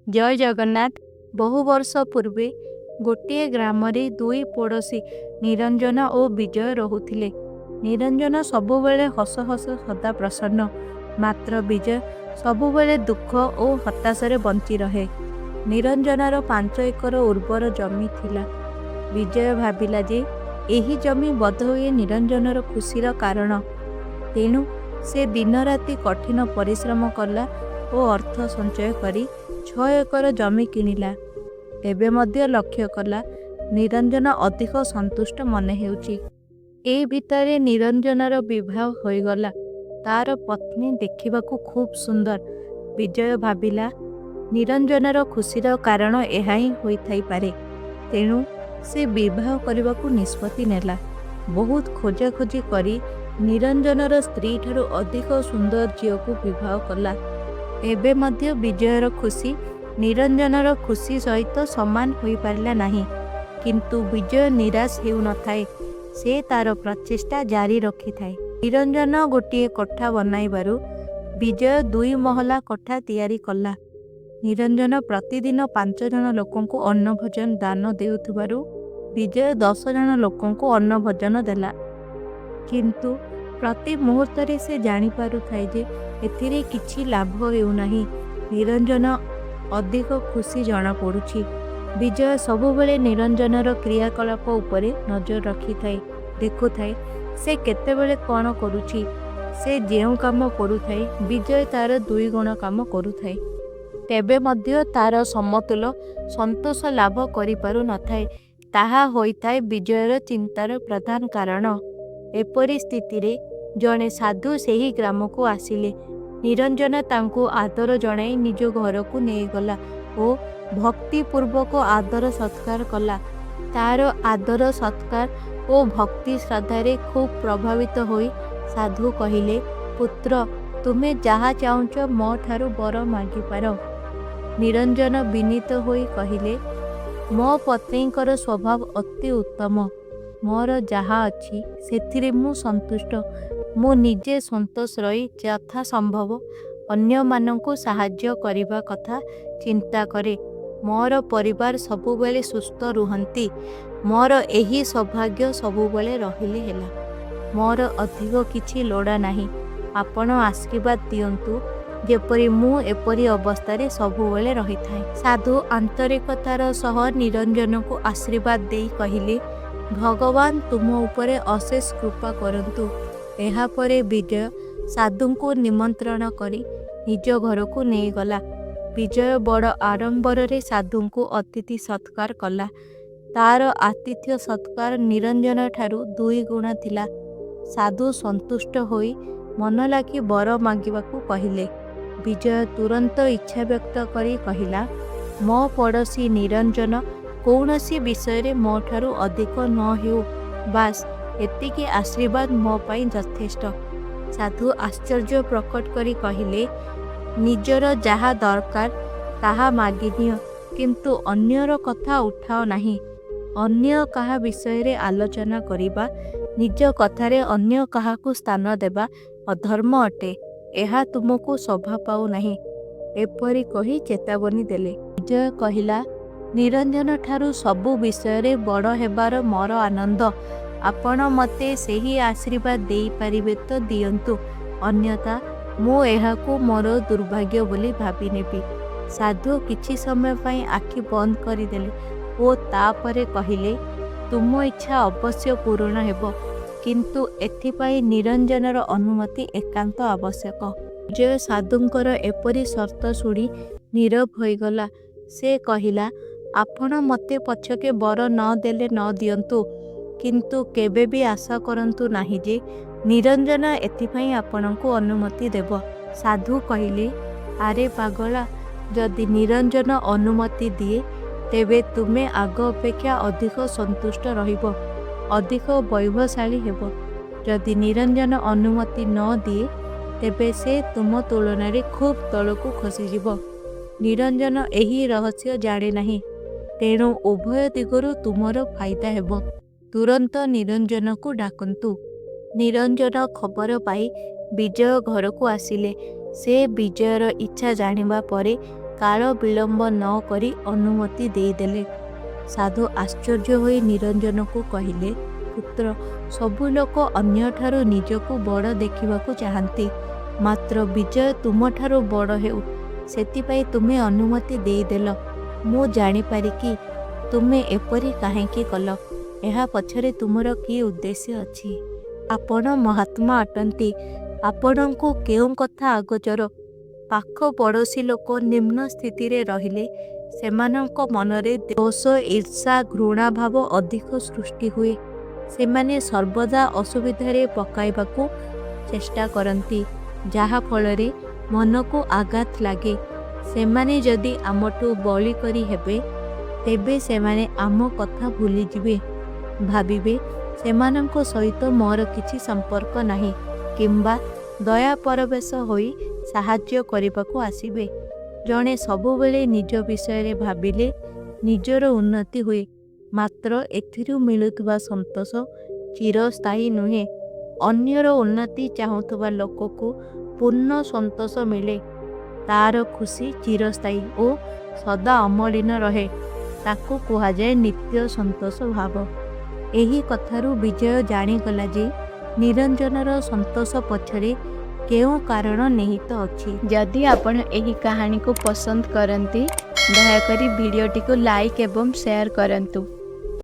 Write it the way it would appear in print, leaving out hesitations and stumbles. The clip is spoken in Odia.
ଜୟ ଜଗନ୍ନାଥ। ବହୁ ବର୍ଷ ପୂର୍ବେ ଗୋଟିଏ ଗ୍ରାମରେ ଦୁଇ ପଡ଼ୋଶୀ ନିରଞ୍ଜନ ଓ ବିଜୟ ରହୁଥିଲେ। ନିରଞ୍ଜନ ସବୁବେଳେ ହସ ହସ ସଦା ପ୍ରସନ୍ନ, ମାତ୍ର ବିଜୟ ସବୁବେଳେ ଦୁଃଖ ଓ ହତାଶରେ ବଞ୍ଚି ରହେ। ନିରଞ୍ଜନର 5 ଏକର ଉର୍ବର ଜମି ଥିଲା। ବିଜୟ ଭାବିଲା ଯେ ଏହି ଜମି ବୋଧହୁଏ ନିରଞ୍ଜନର ଖୁସିର କାରଣ। ତେଣୁ ସେ ଦିନରାତି କଠିନ ପରିଶ୍ରମ କଲା ଓ ଅର୍ଥ ସଞ୍ଚୟ କରି 6 ଏକର ଜମି କିଣିଲା। ତେବେ ମଧ୍ୟ ଲକ୍ଷ୍ୟ କଲା, ନିରଞ୍ଜନ ଅଧିକ ସନ୍ତୁଷ୍ଟ ମନେ ହେଉଛି। ଏ ଭିତରେ ନିରଞ୍ଜନର ବିବାହ ହୋଇଗଲା। ତାର ପତ୍ନୀ ଦେଖିବାକୁ ଖୁବ୍ ସୁନ୍ଦର। ବିଜୟ ଭାବିଲା, ନିରଞ୍ଜନର ଖୁସିର କାରଣ ଏହାହିଁ ହୋଇଥାଇପାରେ। ତେଣୁ ସେ ବିବାହ କରିବାକୁ ନିଷ୍ପତ୍ତି ନେଲା। ବହୁତ ଖୋଜାଖୋଜି କରି ନିରଞ୍ଜନର ସ୍ତ୍ରୀଠାରୁ ଅଧିକ ସୁନ୍ଦର ଝିଅକୁ ବିବାହ କଲା। ଏବେ ମଧ୍ୟ ବିଜୟର ଖୁସି ନିରଞ୍ଜନର ଖୁସି ସହିତ ସମାନ ହୋଇପାରିଲା ନାହିଁ। କିନ୍ତୁ ବିଜୟ ନିରାଶ ହେଉନଥାଏ। ସେ ତାର ପ୍ରଚେଷ୍ଟା ଜାରି ରଖିଥାଏ। ନିରଞ୍ଜନ ଗୋଟିଏ କୋଠା ବନାଇବାରୁ ବିଜୟ ଦୁଇ ମହଲା କୋଠା ତିଆରି କଲା। ନିରଞ୍ଜନ ପ୍ରତିଦିନ 5 ଜଣ ଲୋକଙ୍କୁ ଅନ୍ନଭୋଜନ ଦାନ ଦେଉଥିବାରୁ ବିଜୟ 10 ଜଣ ଲୋକଙ୍କୁ ଅନ୍ନଭୋଜନ ଦେଲା। କିନ୍ତୁ ପ୍ରତି ମୁହୂର୍ତ୍ତରେ ସେ ଜାଣିପାରୁଥାଏ ଯେ ଏଥିରେ କିଛି ଲାଭ ହେଉନାହିଁ। ନିରଞ୍ଜନ ଅଧିକ ଖୁସି ଜଣାପଡ଼ୁଛି। ବିଜୟ ସବୁବେଳେ ନିରଞ୍ଜନର କ୍ରିୟାକଳାପ ଉପରେ ନଜର ରଖିଥାଏ। ଦେଖୁଥାଏ, ସେ କେତେବେଳେ କ'ଣ କରୁଛି। ସେ ଯେଉଁ କାମ କରୁଥାଏ, ବିଜୟ ତାର ଦୁଇଗୁଣ କାମ କରୁଥାଏ। ତେବେ ମଧ୍ୟ ତାର ସମତୁଲ ସନ୍ତୋଷ ଲାଭ କରିପାରୁ ନଥାଏ। ତାହା ହୋଇଥାଏ ବିଜୟର ଚିନ୍ତାର ପ୍ରଧାନ କାରଣ। ଏପରି ସ୍ଥିତିରେ ଜଣେ ସାଧୁ ସେହି ଗ୍ରାମକୁ ଆସିଲେ। ନିରଞ୍ଜନ ତାଙ୍କୁ ଆଦର ଜଣାଇ ନିଜ ଘରକୁ ନେଇଗଲା ଓ ଭକ୍ତିପୂର୍ବକ ଆଦର ସତ୍କାର କଲା। ତାର ଆଦର ସତ୍କାର ଓ ଭକ୍ତି ଶ୍ରଦ୍ଧାରେ ଖୁବ୍ ପ୍ରଭାବିତ ହୋଇ ସାଧୁ କହିଲେ, "ପୁତ୍ର, ତୁମେ ଯାହା ଚାହୁଁଛ ମୋଠାରୁ ବର ମାଗିପାର। " ନିରଞ୍ଜନ ବିନୀତ ହୋଇ କହିଲେ, "ମୋ ପତ୍ନୀଙ୍କର ସ୍ୱଭାବ ଅତି ଉତ୍ତମ। ମୋର ଯାହା ଅଛି, ସେଥିରେ ମୁଁ ସନ୍ତୁଷ୍ଟ। ମୁଁ ନିଜେ ସନ୍ତୋଷ ରହି ଯଥାସମ୍ଭବ ଅନ୍ୟମାନଙ୍କୁ ସାହାଯ୍ୟ କରିବା କଥା ଚିନ୍ତା କରେ। ମୋର ପରିବାର ସବୁବେଳେ ସୁସ୍ଥ ରୁହନ୍ତି। ମୋର ଏହି ସୌଭାଗ୍ୟ ସବୁବେଳେ ରହିଲେ ହେଲା। ମୋର ଅଧିକ କିଛି ଲୋଡ଼ା ନାହିଁ। ଆପଣ ଆଶୀର୍ବାଦ ଦିଅନ୍ତୁ, ଯେପରି ମୁଁ ଏପରି ଅବସ୍ଥାରେ ସବୁବେଳେ ରହିଥାଏ। " ସାଧୁ ଆନ୍ତରିକତାର ସହ ନିରଞ୍ଜନକୁ ଆଶୀର୍ବାଦ ଦେଇ କହିଲେ, "ଭଗବାନ ତୁମ ଉପରେ ଅଶେଷ କୃପା କରନ୍ତୁ। " ଏହାପରେ ବିଜୟ ସାଧୁଙ୍କୁ ନିମନ୍ତ୍ରଣ କରି ନିଜ ଘରକୁ ନେଇଗଲା। ବିଜୟ ବଡ଼ ଆଡ଼ମ୍ବରରେ ସାଧୁଙ୍କୁ ଅତିଥି ସତ୍କାର କଲା। ତାର ଆତିଥ୍ୟ ସତ୍କାର ନିରଞ୍ଜନଠାରୁ ଦୁଇଗୁଣ ଥିଲା। ସାଧୁ ସନ୍ତୁଷ୍ଟ ହୋଇ ମନଲାଖି ବର ମାଗିବାକୁ କହିଲେ। ବିଜୟ ତୁରନ୍ତ ଇଚ୍ଛାବ୍ୟକ୍ତ କରି କହିଲା, "ମୋ ପଡ଼ୋଶୀ ନିରଞ୍ଜନ କୌଣସି ବିଷୟରେ ମୋଠାରୁ ଅଧିକ ନ ହେଉ, ବାସ୍, ଏତିକି ଆଶୀର୍ବାଦ ମୋ ପାଇଁ ଯଥେଷ୍ଟ। " ସାଧୁ ଆଶ୍ଚର୍ଯ୍ୟ ପ୍ରକଟ କରି କହିଲେ, "ନିଜର ଯାହା ଦରକାର ତାହା ମାଗିନିଅ, କିନ୍ତୁ ଅନ୍ୟର କଥା ଉଠାଅ ନାହିଁ। ଅନ୍ୟ କାହା ବିଷୟରେ ଆଲୋଚନା କରିବା, ନିଜ କଥାରେ ଅନ୍ୟ କାହାକୁ ସ୍ଥାନ ଦେବା ଅଧର୍ମ ଅଟେ। ଏହା ତୁମକୁ ଶୋଭା ପାଉନାହିଁ। " ଏପରି କହି ଚେତାବନୀ ଦେଲେ। ବିଜୟ କହିଲା, "ନିରଞ୍ଜନଠାରୁ ସବୁ ବିଷୟରେ ବଡ଼ ହେବାର ମୋର ଆନନ୍ଦ। ଆପଣ ମୋତେ ସେହି ଆଶୀର୍ବାଦ ଦେଇପାରିବେ ତ ଦିଅନ୍ତୁ, ଅନ୍ୟଥା ମୁଁ ଏହାକୁ ମୋର ଦୁର୍ଭାଗ୍ୟ ବୋଲି ଭାବିନେବି। " ସାଧୁ କିଛି ସମୟ ପାଇଁ ଆଖି ବନ୍ଦ କରିଦେଲେ ଓ ତାପରେ କହିଲେ, "ତୁମ ଇଚ୍ଛା ଅବଶ୍ୟ ପୂରଣ ହେବ; କିନ୍ତୁ ଏଥିପାଇଁ ନିରଞ୍ଜନର ଅନୁମତି ଏକାନ୍ତ ଆବଶ୍ୟକ। " ବିଜୟ ସାଧୁଙ୍କର ଏପରି ସର୍ତ୍ତ ଶୁଣି ନୀରବ ହୋଇଗଲା। ସେ କହିଲା, "ଆପଣ ମୋତେ ପଛକେ ବର ନ ଦେଲେ ନ ଦିଅନ୍ତୁ, କିନ୍ତୁ କେବେବି ଆଶା କରନ୍ତୁ ନାହିଁ ଯେ ନିରଞ୍ଜନ ଏଥିପାଇଁ ଆପଣଙ୍କୁ ଅନୁମତି ଦେବ। " ସାଧୁ କହିଲେ, "ଆରେ ପାଗଳା, ଯଦି ନିରଞ୍ଜନ ଅନୁମତି ଦିଏ, ତେବେ ତୁମେ ଆଗ ଅପେକ୍ଷା ଅଧିକ ସନ୍ତୁଷ୍ଟ ରହିବ, ଅଧିକ ବୈଭବଶାଳୀ ହେବ। ଯଦି ନିରଞ୍ଜନ ଅନୁମତି ନ ଦିଏ, ତେବେ ସେ ତୁମ ତୁଳନାରେ ଖୁବ୍ ତଳକୁ ଖସିଯିବ। ନିରଞ୍ଜନ ଏହି ରହସ୍ୟ ଜାଣେ ନାହିଁ। ତେଣୁ ଉଭୟ ଦିଗରୁ ତୁମର ଫାଇଦା ହେବ। ତୁରନ୍ତ ନିରଞ୍ଜନକୁ ଡାକନ୍ତୁ। " ନିରଞ୍ଜନ ଖବର ପାଇ ବିଜୟ ଘରକୁ ଆସିଲେ। ସେ ବିଜୟର ଇଚ୍ଛା ଜାଣିବା ପରେ କାଳ ବିଳମ୍ବ ନ କରି ଅନୁମତି ଦେଇଦେଲେ। ସାଧୁ ଆଶ୍ଚର୍ଯ୍ୟ ହୋଇ ନିରଞ୍ଜନକୁ କହିଲେ, ପୁତ୍ର, ସବୁ ଲୋକ ଅନ୍ୟଠାରୁ ନିଜକୁ ବଡ଼ ଦେଖିବାକୁ ଚାହାନ୍ତି। ମାତ୍ର ବିଜୟ ତୁମଠାରୁ ବଡ଼ ହେଉ, ସେଥିପାଇଁ ତୁମେ ଅନୁମତି ଦେଇଦେଲ। ମୁଁ ଜାଣିପାରେ କି ତୁମେ ଏପରି କାହିଁକି କଲ? ଏହା ପଛରେ ତୁମର କି ଉଦ୍ଦେଶ୍ୟ ଅଛି? ଆପଣ ମହାତ୍ମା ଅଟନ୍ତି। ଆପଣଙ୍କୁ କେଉଁ କଥା ଅଗୋଚର? ପାଖ ପଡ଼ୋଶୀ ଲୋକ ନିମ୍ନ ସ୍ଥିତିରେ ରହିଲେ ସେମାନଙ୍କ ମନରେ ଦ୍ୱେଷ, ଈର୍ଷା, ଘୃଣାଭାବ ଅଧିକ ସୃଷ୍ଟି ହୁଏ। ସେମାନେ ସର୍ବଦା ଅସୁବିଧାରେ ପକାଇବାକୁ ଚେଷ୍ଟା କରନ୍ତି, ଯାହା ଫଳରେ ମନକୁ ଆଘାତ ଲାଗେ। ସେମାନେ ଯଦି ଆମଠୁ ବଳିକରି ହେବେ, ତେବେ ସେମାନେ ଆମ କଥା ଭୁଲିଯିବେ। ଭାବିବେ ସେମାନଙ୍କ ସହିତ ମୋର କିଛି ସମ୍ପର୍କ ନାହିଁ କିମ୍ବା ଦୟାପରବଶ ହୋଇ ସାହାଯ୍ୟ କରିବାକୁ ଆସିବେ। ଜଣେ ସବୁବେଳେ ନିଜ ବିଷୟରେ ଭାବିଲେ ନିଜର ଉନ୍ନତି ହୁଏ, ମାତ୍ର ଏଥିରୁ ମିଳୁଥିବା ସନ୍ତୋଷ ଚିରସ୍ଥାୟୀ ନୁହେଁ। ଅନ୍ୟର ଉନ୍ନତି ଚାହୁଁଥିବା ଲୋକକୁ ପୂର୍ଣ୍ଣ ସନ୍ତୋଷ ମିଳେ। ତାର ଖୁସି ଚିରସ୍ଥାୟୀ ଓ ସଦା ଅମଳିନ ରହେ। ତାକୁ କୁହାଯାଏ ନିତ୍ୟ ସନ୍ତୋଷ ଭାବ। ଏହି କଥାରୁ ବିଜୟ ଜାଣିଗଲା ଯେ ନିରଞ୍ଜନର ସନ୍ତୋଷ ପଛରେ କେଉଁ କାରଣ ନିହିତ ଅଛି। ଯଦି ଆପଣ ଏହି କାହାଣୀକୁ ପସନ୍ଦ କରନ୍ତି, ଦୟାକରି ଭିଡ଼ିଓଟିକୁ ଲାଇକ୍ ଏବଂ ସେୟାର କରନ୍ତୁ।